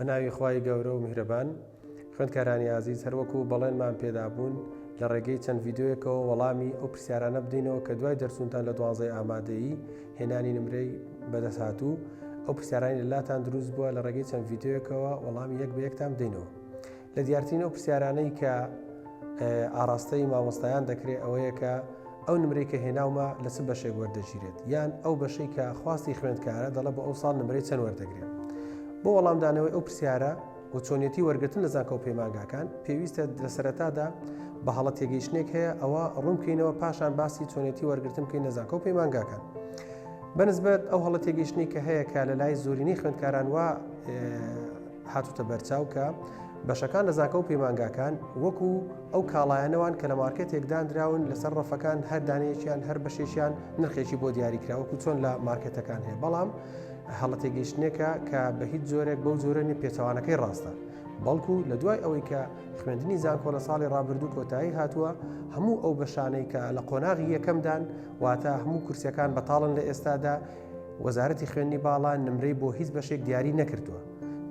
بە ناوی خوای گەورە و میهرەبان. خوێندکارانی ئازیز هەروەکو بەڵێنمان پێدابوون لە ڕێگەی چەند ڤیدیۆیەکەوە وەڵامی ئەو پرسیارانە بدەینەوە کە دوای دەرچوونتان لە دوانزەی ئامادەیی هێنانی نمرەی بەدەست هاتوو ئەو پرسیارانی لەلاتان دروست بووە لە ڕێگەی چەند ڤیدیۆیەکەوە وەڵامی یەک بە یەکتان بدەینەوە. لە دیارترین ئەو پرسیارانەی کە ئاڕاستەی مامۆستایان دەکرێت ئەوەیە کە ئەو نمرەی کە هێناومە لە چ بەشێک وەردەگیرێت یان ئەو بەشەی کە خواستی خوێندکارە دەڵێ بۆ ئەو ساڵ نمرەی چەند وەردەگرێت بۆ وەڵامدانەوەی ئەو پرسیارە و چۆنیەتی وەرگرتن لە زانکۆ و پەیمانگاکان پێویستە لە سەرەتادا بە هەڵە تێگەیشتنێک هەیە ئەوە ڕوون بکەینەوە پاشان باسی چۆنیەتی وەرگرتن بکەین لە زانکۆ و پەیمانگاکان بەنسبەت ئەو هەڵە تێگەیشتنی کە هەیە کە لە لای زۆرینەی خوێندکاران وا هاتوتە بەرچاو کە بەشەکان لە زانکۆ و پەیمانگاکان وەکو ئەو کاڵایانەوان کە لە مارکێتێک دانراون لەسەر ڕەفەکان هەر دانەیەکیان هەر بەشێکیان نرخێکی بۆ دیاریکرا وەکو چۆن لە مارکێتەکان هەیە بەڵام هەڵە تێگەیشتنێکە کە بە هیچ جۆرێک بەو جۆرە نیە پێچەوانەکەی ڕاستە بەڵکو لە دوای ئەوەی کە خوێندنی زانکۆ لە ساڵی ڕابردوو کۆتایی هاتووە هەموو ئەو بەشانەی کە لە قۆناغی یەکەمدان واتە هەموو کورسیەکان بەتاڵن لە ئێستادا وەزارەتی خوێندنی باڵا نمرەی بۆ هیچ بەشێک دیاری نەکردووە.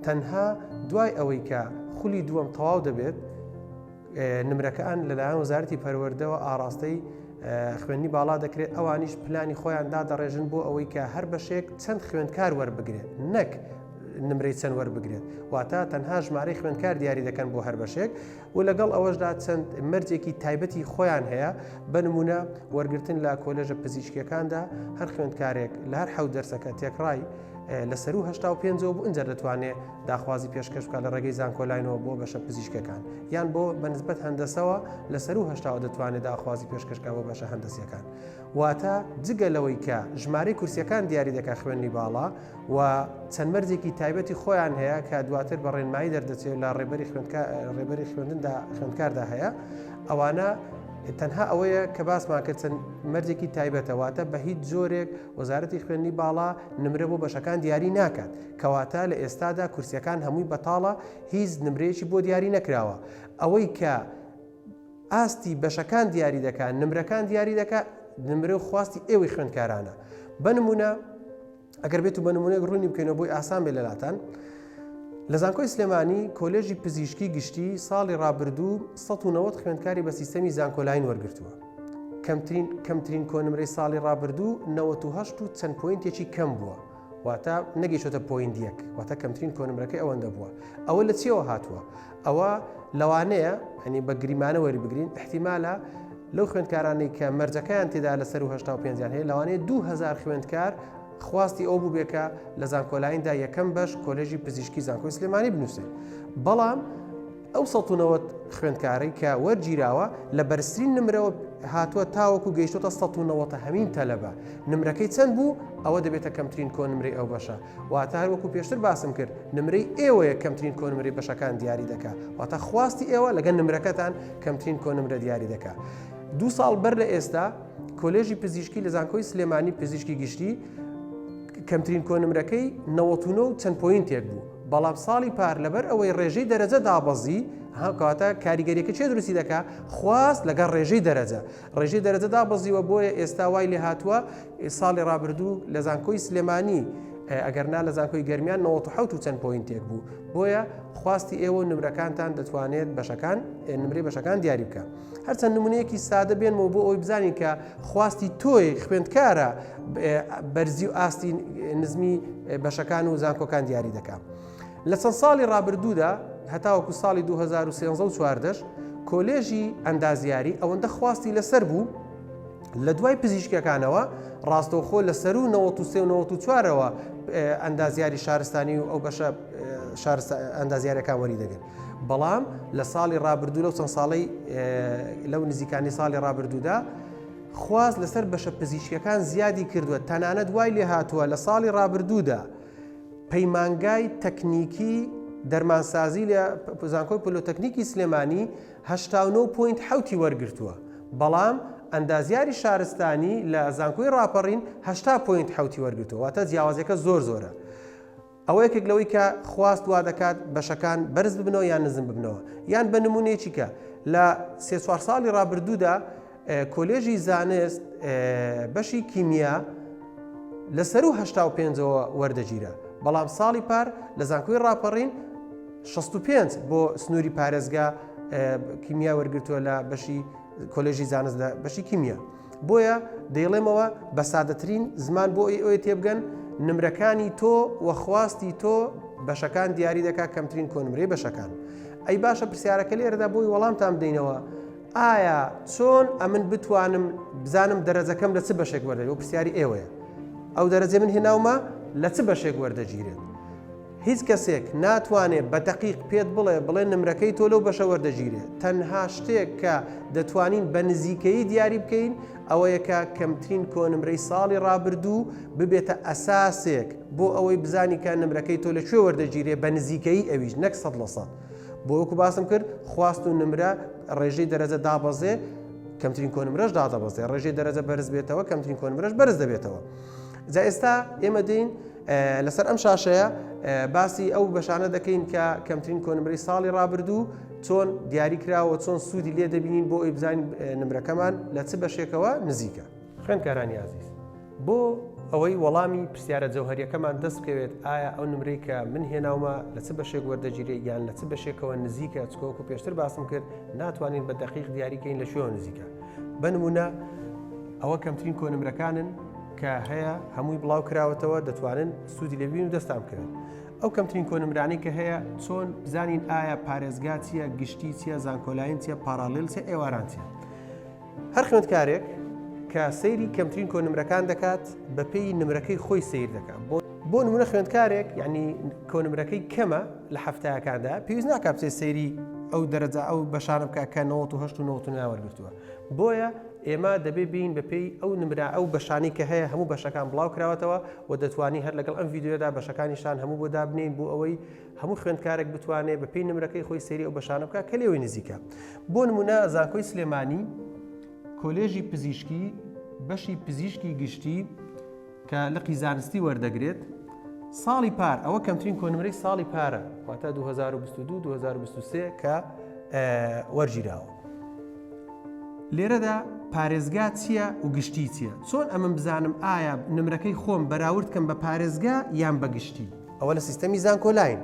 تەنها دوای ئەوەی کە خولی دووەم تەواو دەبێت، نمرەکان لەلایەن وەزارەتی پەروەردەوە ئاڕاستەی خوێندنی باڵا دەکرێت، ئەوانیش پلانی خۆیان دادەڕێژن بۆ ئەوەی کە هەر بەشێک چەند خوێندکار وەربگرێت نەک نمرەی چەند وەربگرێت، واتە تەنها ژمارەی خوێندکار دیاری دەکەن بۆ هەر بەشێک و لەگەڵ ئەوەشدا چەند مەرجێکی تایبەتی خۆیان هەیە، بە نموونە وەرگرتن لە کۆلێژە پزیشکییەکاندا هەر خوێندکارێک لە هەر حەوت دەرسەکە تێکڕای لە سەروو 85 ەوە بوو ئینجا دەتوانێت داخوازی پێشکەش بکات لە ڕێگەی زانکۆلاینەوە بۆ بەشە پزیشکەکان یان بۆ بەنسبەت هەندەسەوە لە سەروو هەشتاوە دەتوانێت داخوازی پێشکەش بکات بۆ بەشە هەندەسیەکان واتە جگە لەوەی کە ژمارەی کورسیەکان دیاری دەکات خوێندنی باڵا و چەند مەرجێکی تایبەتی خۆیان هەیە کە دواتر بە ڕێنمایی دەردەچێت لە ڕێبەری ڕێبەری خوێندندا خوێندکاردا هەیە ئەوانە تەنها ئەوەیە کە باسمان کرد چەند مەرجێکی تایبەتە واتە بە هیچ جۆرێک وەزارەتی خوێندنی باڵا نمرە بۆ بەشەکان دیاری ناکات کەواتە لە ئێستادا کورسیەکان هەمووی بەتاڵە هیچ نمرەیەکی بۆ دیاری نەکراوە ئەوەی کە ئاستی بەشەکان دیاری دەکا نمرەکان دیاری دەکا نمرە و خواستی ئێوەی خوێندکارانە بە نمونە ئەگەر بێت و بە نمونەیەک ڕوونی بکەینەوە بۆی ئاسان بێت لەلاتان لە زانکۆی سلێمانی کۆلێژی پزیشکی گشتی ساڵی ڕابردوو 190 خوێندکاری بە سیستەمی زانکۆلاین وەرگرتووە کەمترین کەمترین کۆنمرەی ساڵی ڕابردوو 98 و چەند point ێکی کەم بووە واتە نەگەیشتۆتە point یەک واتە کەمترین کۆنمرەکەی ئەوەندە بووە ئەوە لە چیەوە هاتووە ئەوە لەوانەیە ئەنی بە گریمانە وەری بگرین احتیمالە لەو خوێندکارانەی کە مەرجەکەیان تێدا لە سەر 85یان هەیە لەوانەیە 2000 خوێندکار خواستی ئەو بوو بێکە لە زانکۆلایندا یەکەم بەش کۆلێژی پزیشکی زانکۆی سلێمانی بنووسێ بەڵام ئەو 190 خوێندکارەی کە وەرگیراوە لە بەرزترین نمرەوە هاتووە تاوەکو گەیشتۆتە 190 هەمین تەلەبە نمرەکەی چەند بوو ئەوە دەبێتە کەمترین کۆنمرەی ئەو بەشە واتە هەر وەکو پێشتر باسم کرد نمرەی ئێوەیە کەمترین کۆنمرەی بەشەکان دیاری دەکا واتە خواستی ئێوە لەگەل نمرەکەتان کەمترین کۆنمرە دیاری دەکا دوو ساڵ بەر لە ئێستا کۆلێژی پزیشکی لە زانکۆی سلێمانی پزیشکی گشتی کەمترین کۆنمرەکەی 99 چەند point ێک بوو بەڵام ساڵی پار لەبەر ئەوەی ڕێژەی دەرەجە دابەزی کەواتە کاریگەریەکە چێ دروستی دەکا خواست لەگەڵ ڕێژەی دەرەجە ڕێژەی دەرەجە دابەزیوە بۆیە ئێستا وای لێ هاتووە ساڵی ڕابردوو لە زانکۆی سلێمانی ئەگەر نا لە زانکۆی گەرمیان 97 و چەند point ێک بوو بۆیە خواستی ئێوە نمرەکانتان دەتوانێت بەشەکان نمرەی بەشەکان دیاری بکە هەرچەند نمونەیەکی سادە بێنمەوە بۆ ئەوی بزانین کە خواستی تۆی خوێندکارە بەرزی و ئاستی نزمی بەشەکان و زانکۆکان دیاری دەکات. لە چەند ساڵی ڕابردوودا هەتاوەکو ساڵی 2013 و 14 کۆلێژی ئەندازیاری ئەوەندە خواستی لەسەر بوو لە دوای پزیشکەکانەوە ڕاستەوخۆ لە سەروو 93 و 94ەوە ئەندازیاری شارستانی و ئەو بەشە ئەندازیارەکان وەری دەگرت. بەڵام لە ساڵی ڕابردوو لەو چەند ساڵەی لەو نزیکانی ساڵی ڕابردوودا خواست لەسەر بەشە پزیشکەکان زیادی کردووە تەنانەت وای لێ هاتووە لە ساڵی ڕابردوودا پەیمانگای تەکنیکی دەرمانسازی لە زانکۆی پۆلۆتەکنیکی سلێمانی 89 point حەوتی وەرگرتووە بەڵام ئەندازیاری شارستانی لە زانکۆی ڕاپەڕین 80 point حەوتی وەرگرتووە واتە جیاوازیەکە زۆر زۆرە ئەوە یەکێک لەوەی کە خواست وا دەکات بەشەکان بەرز ببنەوە یان نزم ببنەوە یان بە نمونەیەکی کە لە سێ چوار ساڵی ڕابردوودا کۆلێژی زانست بەشی کیمیا لە سەروو 85ەوە وەردەگیرا بەڵام ساڵی پار لە زانکۆی ڕاپەڕین 65 بۆ سنووری پارێزگا کیمیا وەرگتووە لە بەشی کۆلێژی زانست لە بەشی کیمیا. بۆیە دەیڵێمەوە بە سادەترین زمان بۆ ئەوەی تێبگەن نمرەکانی تۆ و خواستی تۆ بەشەکان دیاری دەکات کەمترین کۆنمرەی بەشەکان. ئەی باشە پرسیارەکە لێرەدا بۆی وەڵامتان بدەینەوە ئایا چۆن ئەمن بتوانم بزانم دەرەجەکەم لە چ بەشێک وەردەگیرێت پرسیاری ئێوەیە ئەو دەرەجەی من هێناومە لە چ بەشێک وەردەگیرێت هیچ کەسێک ناتوانێت بە دەقیق پێت بڵێ بڵێ نمرەکەی تۆ لەو بەشە وەردەگیرێت تەنها شتێک کە دەتوانین بە نزیکەیی دیاری بکەین ئەوەیە کە کەمترین کۆنمرەی ساڵی ڕابردوو ببێتە ئەساسێک بۆ ئەوەی بزانی کە نمرەکەی تۆ لە کوێ وەردەگیرێ بە نزیکەیی ئەویش نەک سەد لە سەد بۆ وەکو باسم کرد خواست و نمرە ڕێژەی دەرەجە دابەزێ کەمترین کۆنمرەش دادەبەزێ ڕێژەی دەرەجە بەرز بێتەوە کەمترین کۆنمرەش بەرز دەبێتەوە جا ئێستا ئێمە دێین لەسەر ئەم شاشەیە باسی ئەو بەشانە دەکەین کە کەمترین کۆنمرەی ساڵی ڕابردوو چۆن دیاری کراوە چۆن سوودی لێ دەبینین بۆ ئەوی بزانین نمرەکەمان لە چ بەشێکەوە نزیکە. خوێندکارانی ئازیز بۆ ئەوەی وەڵامی پرسیارە جەوهەریەکەمان دەست بکەوێت ئایا ئەو نمرەی کە من هێناومە لە چ بەشێک وەردەگیرێت یان لە چ بەشێکەوە نزیکە چونکە وەکو پێشتر باسم کرد ناتوانین بە دەقیق دیاریکەین لە کوێوە نزیکە بە نمونە ئەوە کەمترین کۆنمرەکانن کە هەیە هەمووی بڵاو کراوەتەوە دەتوانن سوودی لێبین و دەستان بکەوێت ئەو کەمترین کۆنمرانەی کە هەیە چۆن بزانین ئایا پارێزگا چییە گشتی چییە زانکۆلاین چیە پاراڵێل چیە ئێواران چیە هەر خوێندکارێک کە سەیری کەمترین کۆنمرەکان دەکات بەپێی نمرەکەی خۆی سیر دەکات بۆ بۆ نمونە خوێندکارێک یعنی کۆنمرەکەی کەمە لە هەفتایەکاندا پێویست ناکات بچێت سەیری ئەو دەرەجە ئەو بەشانە بکات کە 98 و 99 وەرگرتووە بۆیە ئێمە دەبێ بین بەپێی ئەو نمرە ئەو بەشانی کە هەیە هەموو بەشەکان بڵاو کراوەتەوە و دەتوانی هەر لەگەڵ ئەم ڤیدیۆدا بەشەکانیشان هەموو بۆ دابنین بۆ ئەوەی هەموو خوێندکارێک بتوانێت بەپێی نمرەکەی خۆی سەیری ئەو بەشانە بکات کە لێوەی نزیکە بۆ نمونە زانکۆی سلێمانی کۆلێژی پزیشکی بەشی پزیشکی گشتی کە لقی زانستی وەردەگرێت ساڵی پار ئەوە کەمترین کۆنمرەی ساڵی پارە واتە 2022 2023 کە وەرگیراوە لێرەدا پارێزگا چییە و گشتی چییە چۆن ئەمن بزانم ئایا نمرەکەی خۆم بەراورد کەم بە پارێزگا یان بە گشتی ئەوە لە سیستەمی زانکۆلاین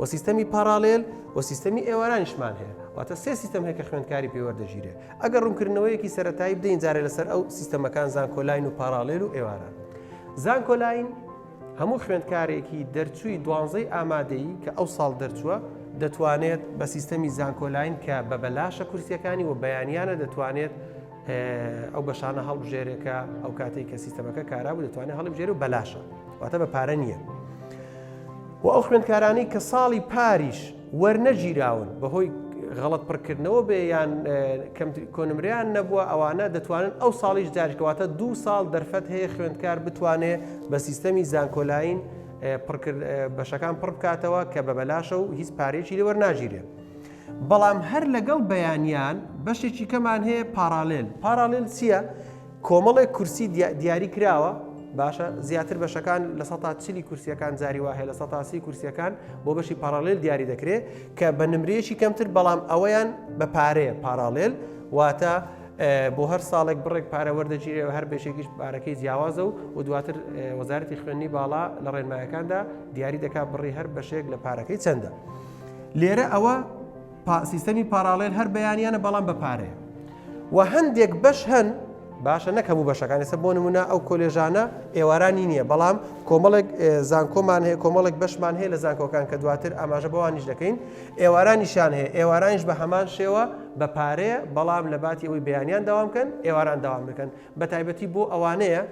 و سیستەمی پاراڵێل و سیستەمی ئێوارانیشمان هەیە واتە سێ سیستەم هەیە کە خوێندکاری پێوەردەگیرێ ئەگەر ڕوونکردنەوەیەکی سەتایی بدەین جارێ لەسەر ئەو سیستەمەکان زانکۆلاین و پاراڵێل و ئێواران زانکۆلاین هەموو خوێندکارێکی دەرچووی دوانزەی ئامادەیی کە ئەو ساڵ دەرچووە دەتوانێت بە سیستەمی زانکۆلاین کە بە بەلاشە کورسیەکانی و بەیانیانە دەتوانێت ئەو بەشانە هەڵبژێرێ کە ئەو کاتێک کە سیستەمەکە کارا بوو دەتوانێت هەڵبژێرێ و بەلاشە واتە بە پارە نییە. و ئەو خوێندکارانەی کە ساڵی پاریش وەرنەگیراون بەهۆی غەڵت پڕکردنەوە بێ یان کۆنمریان نەبووە ئەوانە دەتوانن ئەو ساڵیش جارێکەواتە دوو ساڵ دەرفەت هەیە خوێندکار بتوانێ بە سیستەمی زانکۆلاین بەشەکان پڕ بکاتەوە کە بە بەلاشە و هیچ پارێکی لێ وەرناگیرێ. بەڵام هەر لەگەڵ بەیانیان بەشێکی کەمان هەیە پاراڵێل پاراڵێل چییە؟ کۆمەڵێک کورسی دیاری کراوە باشە زیاتر بەشەکان لە سە چلی کورسیەکان جاری وا هەیە لە سە سی کورسیەکان بۆ بەشی پاراڵێل دیاری دەکرێت کە بە نمرەیەکی کەمتر بەڵام ئەوەیان بە پارەیە پاراڵێل واتە بۆ هەر ساڵێک بڕێک پارە وەردەگیرێ و هەر بەشێکیش پارەکەی جیاوازە و و دواتر وەزارەتی خوێندنی باڵا لە ڕێنمایەکاندا دیاری دەکات بڕی هەر بەشێک لە پارەکەی چەندە. لێرە ئەوە سیستەمی پاراڵێل هەر بەیانیانە بەڵام بە پارەیە و هەندێک بەش هەن باشە نەک هەموو بەشەکان ئێستا بۆ نمونە ئەو کۆلێژانە ئێوارانی نییە بەڵام کۆمەڵێک زانکۆمان هەیە کۆمەڵێک بەشمان هەیە لە زانکۆکان کە دواتر ئاماژە بەوانیش دەکەین ئێوارانیشان هەیە ئێوارانیش بە هەمان شێوە بە پارەیە بەڵام لە باتی ئەوەی بەیانیان داوام بکەن ئێواران داوام بکەن بە تایبەتی بۆ ئەوانەیە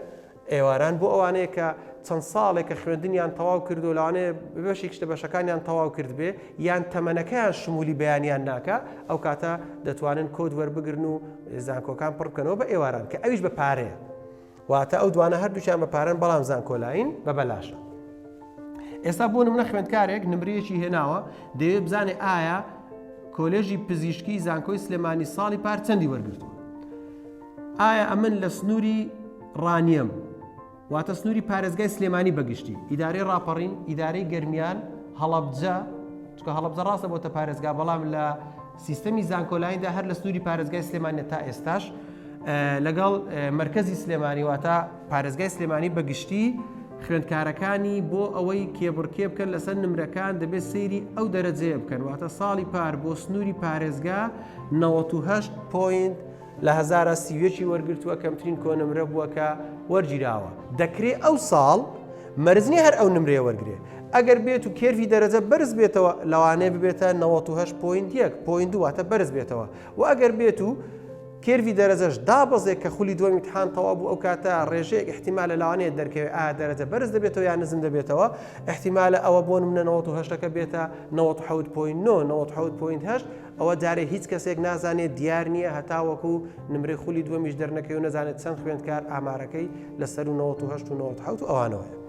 ئێواران بۆ ئەوانەیە کە چەند ساڵێکە خوێندنیان تەواو کردو لەوانەیە بەشێکیش لە بەشەکانیان تەواو کردبێ یان تەمەنەکەیان شمولی بەیانیان ناکا ئەو کاتە دەتوانن کۆد وەربگرن و زانکۆکان پڕ بکەنەوە بە ئێواران کە ئەویش بە پارەیە واتە ئەو دوانە هەردووکیان بە پارەن بەڵام زانکۆلاین بە بەلاشە ئێستا بۆ نمونە خوێندکارێک نمرەیەکی هێناوە دەیەوێت بزانێ ئایا کۆلێژی پزیشکی زانکۆی سلێمانی ساڵی پار چەندی وەرگرتووە ئایا ئەمن لە سنووری ڕانیەم واتە سنووری پارێزگای سلێمانی بەگشتی ئیدارەی ڕاپەڕین ئیدارەی گەرمیان هەڵەبجە چکە هەڵەبجە ڕاستە بۆتە پارێزگا بەڵام لە سیستەمی زانکۆلایندا هەر لە سنووری پارێزگای سلێمانە تا ئێستاش لەگەڵ مرکزی سلێمانی واتە پارێزگای سلێمانی بەگشتی خوێندکارەکانی بۆ ئەوەی کێبڕکێ بکەن لەسەر نمرەکان دەبێت سەیری ئەو دەرەجەیە بکەن واتە ساڵی پار بۆ سنووری پارێزگا 98 point لە هەزارا 31 وەرگرتووە کەمترین کۆنمرە بووە کە وەرگیراوە دەکرێ ئەو ساڵ مەرج نییە هەر ئەو نمرەیە وەرگێ ئەگەر بێت و curve ی دەرەجە بەرز بێتەوە لەوانەیە ببێتە 98 point 1 point واتە بەرز بێتەوە و ئەگەر بێت و curve ی دەرەجەش دابەزێ کە خولی دووەم ئیمتحان تەواو بوو ئەو کاتە ڕێژەیەک ئیحتیمالە لەوانەیە دەرکەوێ ئایا دەرەجە بەرز دەبێتەوە یان نزم دەبێتەوە ئیحتیمالە ئەوە بۆ نمونە 98 ەکە بێتە 97.9 97.8 ئەوە جارێ هیچ کەسێک نازانێت دیار نییە هەتاوەکو نمرەی خولی دووەمیش دەرنەکەوێ و نەزانێت چەند خوێندکار ئامارەکەی لە سەروو 98 و 97 و ئەوانەوەیە.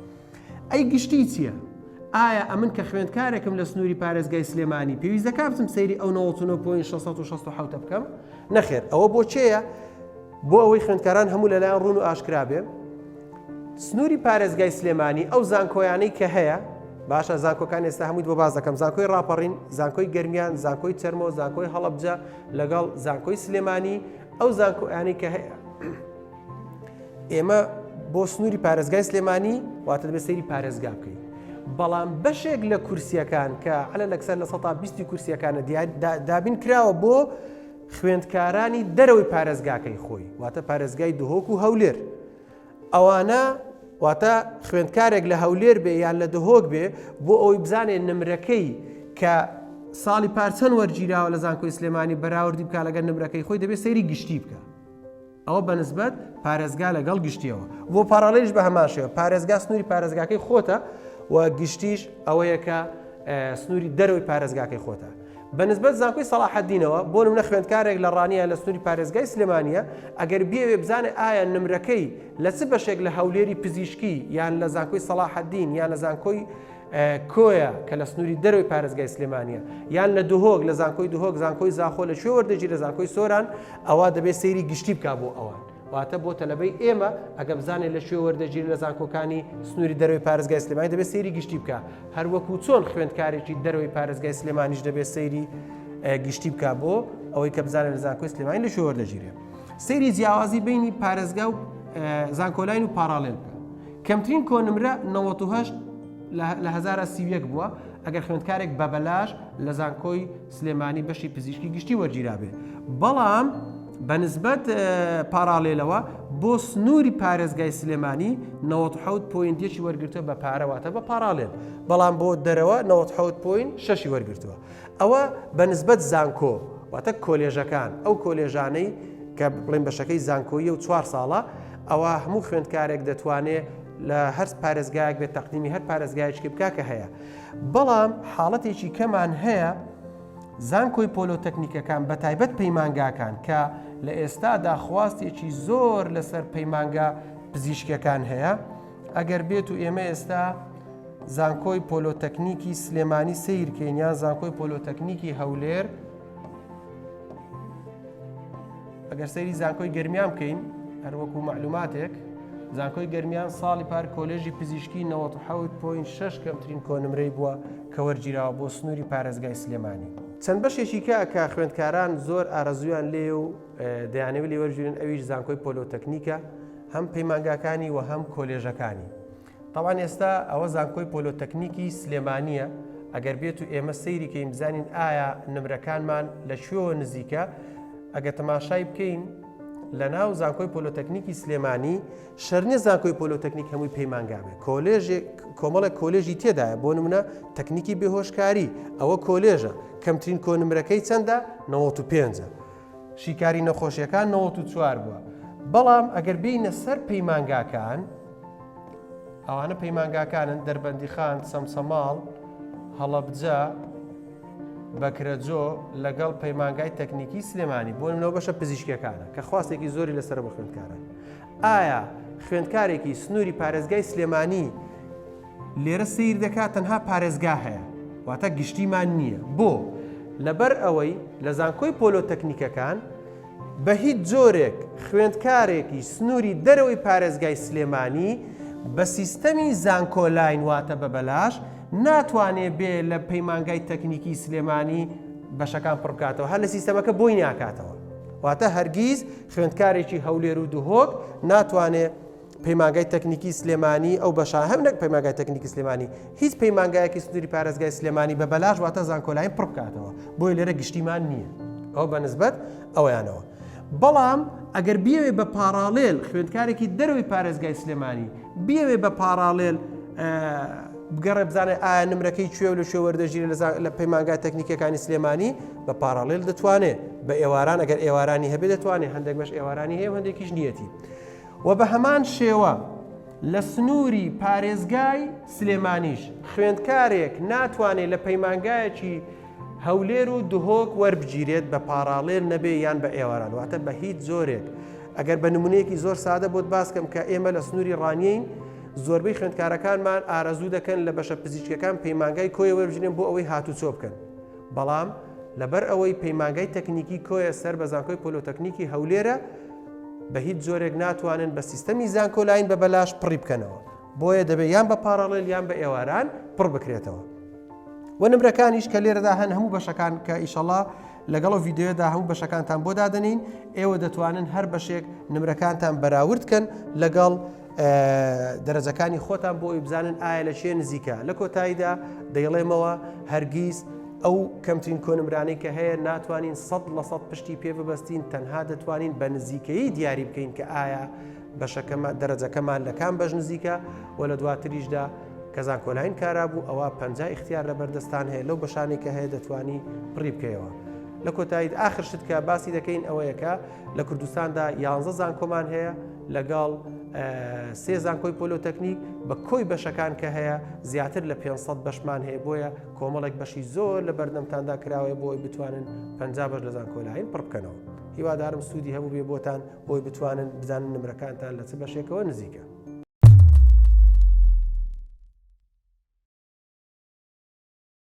ئەی گشتی چییە؟ ئایا ئەمن کە خوێندکارێکم لە سنووری پارێزگای سلێمانی پێویست دەکا بچم سەیری ئەو 99.667 بکەم؟ نەخێر ئەوە بۆ چێیە؟ بۆ ئەوەی خوێندکاران هەموو لەلایەن ڕوون و ئاشکرا بێ سنووری پارێزگای سلێمانی ئەو زانکۆیانەی کە هەیە باشە زانکۆکان ئێستا هەمووی بۆ باز دەکەم زانکۆی ڕاپەڕین زانکۆی گەرمیان زانکۆی چەرمۆ زانکۆی هەڵەبجە لەگەڵ زانکۆی سلێمانی ئەو زانکۆیانی کە هەیە ئێمە بۆ سنووری پارێزگای سلێمانی واتە دەبێت سەیری پارێزگا بکەین بەڵام بەشێک لە کورسیەکان کە عەلە لەکسەر لە 120 کورسیەکانە دابین کراوە بۆ خوێندکارانی دەرەوەی پارێزگاکەی خۆی واتە پارێزگای دهۆک و هەولێر ئەوانە واتە خوێندکارێک لە هەولێر بێ یان لە دهۆک بێ بۆ ئەوەی بزانێت نمرەکەی کە ساڵی پار چەند وەرگیراوە لە زانکۆی سلێمانی بەراوردی بکە لەگەر نمرەکەی خۆی دەبێت سەیری گشتی بکە ئەوە بە نسبەت پارێزگا لەگەڵ گشتیەوە. بۆ parallel یش بە هەمان شێوە، پارێزگا سنووری پارێزگاکەی خۆتە و گشتیش ئەوەیە کە سنووری دەرەوەی پارێزگاکەی خۆتە. بە نسبەت زانکۆی سەڵاحەدینەوە، بۆ نمونە خوێندکارێک لە ڕانیە لە سنووری پارێزگای سلێمانیە، ئەگەر بیەوێ بزانێ ئایا نمرەکەی لە چ بەشێک لە هەولێری پزیشکی یان لە زانکۆی سەڵاحەدین یان لە زانکۆی کۆیە کە لە سنووری دەرەوەی پارێزگای سلێمانیە یان لە دهۆک لە زانکۆی دهۆک زانکۆی زاخۆ لە کوێ وەردەگیرێ لە زانکۆی سۆران ئەوە دەبێت سەیری گشتی بک بۆ ئەوان واتە بۆ تەلەبەی ئێمە ئەگە بزانێت لە کوێ وەردەگیرێ لە زانکۆکانی سنووری دەرەوەی پارێزگای سلێمانی دەبێت سەیری گشتی بکە هەروەکو چۆن خوێندکارێکی دەرەوەی پارێزگای سلێمانیش دەبێت سەیری گشتی بک بۆ ئەوەی کە بزانێت لە زانکۆی سلێمانی لە کوێ وەردەگیرێ سەیری جیاوازی بینی پارێزگا و زانکۆلاین و parallel بکە کەمترین کۆنمرە 98 لە 1031 بووە ئەگەر خوێندکارێک بە بەلاش لە زانکۆی سلێمانی بەشی پزیشکی گشتی وەرگیرابێ بەڵام بە نسبەت parallel ەوە بۆ سنووری پارێزگای سلێمانی 97 point یەکی وەرگرتووە بە پارە واتە بە parallel بەڵام بۆ دەرەوە 97 point شەشی وەرگرتووە ئەوە بە نسبەت زانکۆ واتە کۆلێژەکان ئەو کۆلێژانەی کە بڵێن بەشەکەی زانکۆیە و چوار ساڵە ئەوە هەموو خوێندکارێک دەتوانێت لە هەر پارێزگایەک بێت تەقدیمی هەر پارێزگایەکی بکا کە هەیە بەڵام حاڵەتێکی کەمان هەیە زانکۆی پۆلۆتەکنیکەکان بە تایبەت پەیمانگاکان کە لە ئێستادا خواستێکی زۆر لەسەر پەیمانگا پزیشکەکان هەیە ئەگەر بێت و ئێمە ئێستا زانکۆی پۆلۆتەکنیکی سلێمانی سیرکەین یان زانکۆی پۆلۆتەکنیکی هەولێر ئەگەر سەیری زانکۆی گەرمیان بکەین هەروەکو معلوماتێک زانکۆی گەرمیان ساڵی پار کۆلێژی پزیشکی 97.6 کەمترین کۆنمرەی بووە کە وەرگیراوە بۆ سنووری پارێزگای سلێمانی. چەند بەشێکی کە کە خوێندکاران زۆر ئارەزویان لێ و دەیانەوێت لێ وەرگیرن ئەویش زانکۆی پۆلۆتەکنیکە هەم پەیمانگاکانی و هەم کۆلێژەکانی. تەبعەن ئێستا ئەوە زانکۆی پۆلۆتەکنیکی سلێمانییە، ئەگەر بێت و ئێمە سەیری کەین بزانین ئایا نمرەکانمان لە کوێوە نزیکە، ئەگەر تەماشای بکەین لە ناو زانکۆی پۆلۆتەکنیکی سلێمانی شەر نییە زانکۆی پۆلۆتەکنیک هەمووی پەیمانگا بێ کۆلێژێک کۆمەڵێک کۆلێژی تێدایە بۆ نمونە تەکنیکی بێهۆشکاری ئەوە کۆلێژە کەمترین کۆنمرەکەی چەندە 95 شیکاری نەخۆشیەکان 94 بووە بەڵام ئەگەر بینە سەر پەیمانگاکان ئەوانە پەیمانگاکانن دەربەندیخان، چەمچەماڵ، هەڵەبجە، بەکرەجۆ لەگەڵ پەیمانگای تەکنیکی سلێمانی بۆ نمونە بەشە پزیشکیەکانە کە خواستێکی زۆری لەسەر بۆ خوێندکاران ئایا خوێندکارێکی سنووری پارێزگای سلێمانی لێرە سیر دەکات تەنها پارێزگا هەیە واتە گشتیمان نییە بۆ لەبەر ئەوەی لە زانکۆی پۆلۆتەکنیکەکان بە هیچ جۆرێک خوێندکارێکی سنووری دەرەوەی پارێزگای سلێمانی بە سیستەمی زانکۆلاین واتە بە بەلاش ناتوانێ بێ لە پەیمانگای تەکنیکی سلێمانی بەشەکان پڕبکاتەوە هەر لە سیستەمەکە بۆی ناکاتەوە واتە هەرگیز خوێندکارێکی هەولێر و دهۆک ناتوانێ. پەیمانگای تەکنیکی سلێمانی ئەو بەشە هەم نەک پەیمانگای تەکنیکی سلێمانی هیچ پەیمانگایەکی سنووری پارێزگای سلێمانی بە بەلاش واتە زانکۆلاین پڕ بکاتەوە بۆیە لێرە گشتیمان نییە ئەو بە نسبەت ئەویانەوە بەڵام ئەگەر بیەوێ بە پاراڵێل خوێندکارێکی دەرەوەی پارێزگای سلێمانی بیەوێ بە پاراڵێل بگەڕێ بزانێ ئایا نمرەکەی کوێ و لە کوێ وەردەگیرێ لە پەیمانگا تەکنیکەکانی سلێمانی بە پاراڵێل دەتوانێ بە ئێواران ئەگەر ئێوارانی هەبێ دەتوانێ هەندێک بەش ئێوارانی هەیە و هەندێکیش نیەتی و بە هەمان شێوە لە سنووری پارێزگای سلێمانیش خوێندکارێک ناتوانێت لە پەیمانگایەکی هەولێر و دهۆک وەربگیرێت بە پاراڵێل نەبێ یان بە ئێواران واتە بە هیچ جۆرێک ئەگەر بە نمونەیەکی زۆر سادە بۆت باسکەم کە ئێمە لە سنووری ڕانیین زۆربەی خوێندکارەکانمان ئارەزوو دەکەن لە بەشە پزیشکەکان پەیمانگای کۆیە وەربگیرێن بۆ ئەوەی هاتوچۆ بکەن بەڵام لەبەر ئەوەی پەیمانگای تەکنیکی کۆیە سەر بە زانکۆی پۆلۆتەکنیکی هەولێرە بە هیچ جۆرێک ناتوانن بە سیستەمی زانکۆلاین بە بەلاش پڕی بکەنەوە بۆیە دەبێت یان بە پاراڵێل یان بە ئێواران پڕ بکرێتەوە و نمرەکانیش کە لێرەدا هەن هەموو بەشەکان کە ئیشەڵا لەگەڵ ئەو ڤیدیۆیەدا هەموو بەشەکانتان بۆ دادەنین ئێوە دەتوانن هەر بەشێک نمرەکانتان بەراورد کەن لەگەڵ دەرەجەکانی خۆتان بۆ ئەوی بزانن ئایا لە چێ نزیکە لە کۆتاییدا دەیڵێمەوە هەرگیز ئەو کەمترین کۆنمرانەی کە هەیە ناتوانین 100% پشتی پێ ببەستین تەنها دەتوانین بە نزیکەیی دیاری بکەین کە ئایا بەشەکەمان دەرەجەکەمان لە کام بەش نزیکە و لە دواتریشدا کە زانکۆلاین کارا بوو ئەوا 50 ئیختیار لە بەردەستان هەیە لەو بەشانەی کە هەیە دەتوانی پڕی بکەیەوە لە کۆتایی ئاخر شت کە باسی دەکەین ئەوەیە کە لە کوردستاندا یانزە زانکۆمان هەیە لەگەڵ سێ زانکۆی پۆلۆتەکنیک بە کۆی بەشەکان کە هەیە زیاتر لە 500 بەشمان هەیە بۆیە کۆمەڵێک بەشی زۆر لە بەردەمتاندا کراوەیە بۆی بتوانن 50 بەش لە زانکۆلاین پڕ بکەنەوە هیوادارم سوودی هەبوو بێ بۆتان بۆی بتوانن بزانن نمرەکانتان لە چ بەشێکەوە نزیکە.